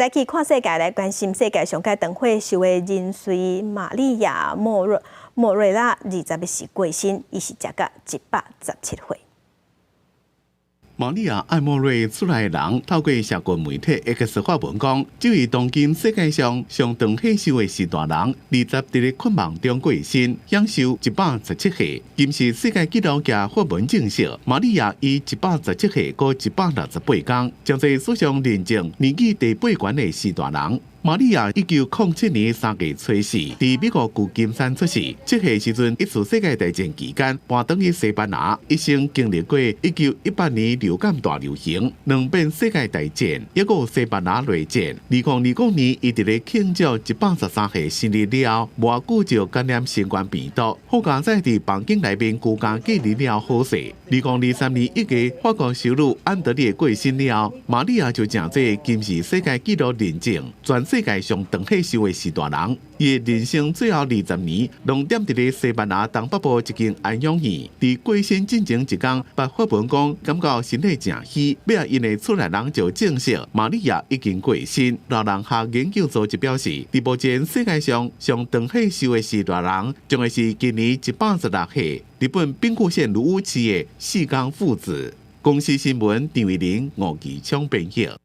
再去看世界，來關心世界上蓋長歲壽的人瑞瑪利亞莫瑞拉21日過身，伊是食甲117歲。瑪利亞艾莫瑞厝內人透過社群媒體 X 發文講，這位當今世界上上長歲壽的序大人，二十佇咧困夢中過身，享壽117歲。金氏世界紀錄也發文證實，瑪利亞以117歲閣168天，成做史上認證年紀第八懸的序大人。瑪利亞1907年3月初四，佇美國舊金山出世。7歲時陣，一次世界大戰期間搬轉去西班牙，一生經歷過1918年流感大流行、兩遍世界大戰，抑閣有西班牙內戰。2020年，伊佇咧慶祝113歲生日了後，無偌久就感染新冠病毒，好佳哉佇房間內面居家隔離了後好勢。2023年1月，法國修女安德烈過身了後，瑪利亞就成做金氏世界紀錄認證全世界上長歲壽的序大人。伊的人生最後20年，攏踮佇咧西班牙東北部一間安養院。佇過身進前一工，捌發文講感覺身體誠虛，尾仔𪜶的厝內人就證實瑪利亞已經過身。老人學研究組織表示，佇目前世界上上長歲壽的序大人，將會是今年116歲日本兵庫縣蘆屋市的四岡父子。公視新聞張偉林、吳其昌編譯。